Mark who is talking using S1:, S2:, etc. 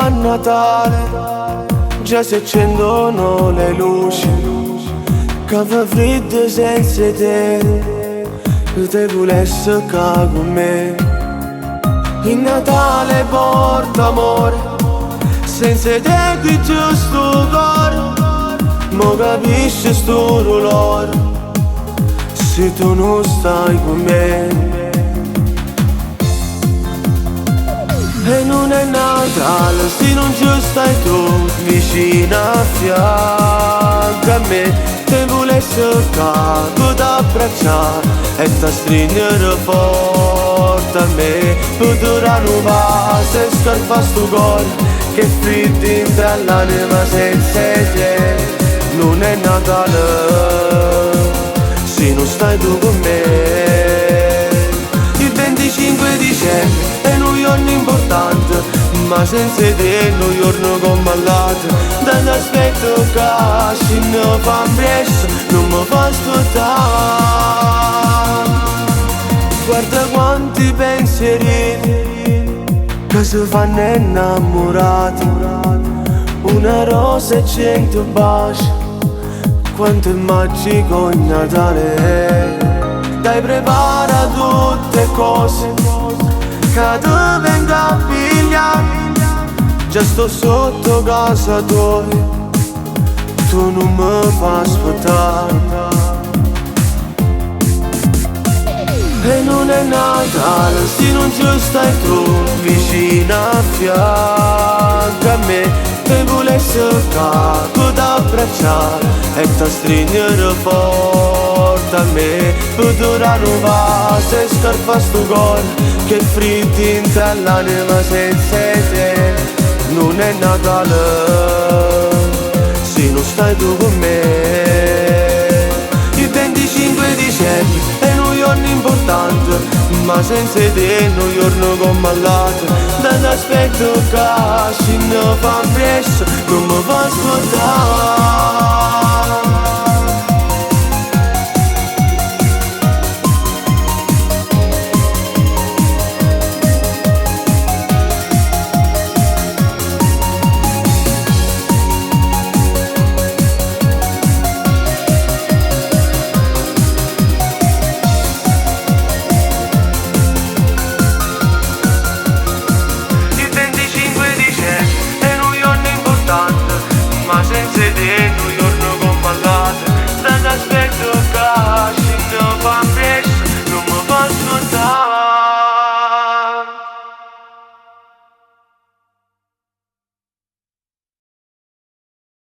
S1: A Natale già si accendono le luci, che fa freddo senza te, te volesse qua con me. Il Natale porta amore, senza te qui c'è sto cuore, mo capisci sto dolore, se tu non stai con me. E non è Natale se non ci stai tu vicino a fianco a me. Te volesse qua, ti abbracciare e ti stringere forte a me. Potrà un vaso e scarfa sto cuore che freddo in l'anima senza te. Non è Natale se non stai tu con me. Il 25 dicembre è un giorno importante, ma senza te è un giorno come l'altro. Dall'aspetto che si ne fa presto, non mi fa aspettare. Guarda quanti pensierini che si fanno innamorati. Una rosa e 100 baci, quanto è magico il Natale. Dai, prepara tutte cose che ti venga a pigliare. Già sto sotto casa tua, tu non mi fai aspettare. E non è Natale se non ci stai tu vicino a fianco a me. Te volesse qua, ti abbracciare e ti stringere forte a me. Potrà un vaso e scarfa sto cuore che freddo in l'anima senza te. Non è Natale se non stai tu con me. Il 25 dicembre è un giorno importante, ma senza te è un giorno come l'altro. Dall'aspetto che si ne fa presto, non mi fa aspettare. Il 25 dicembre è un giorno importante, ma senza te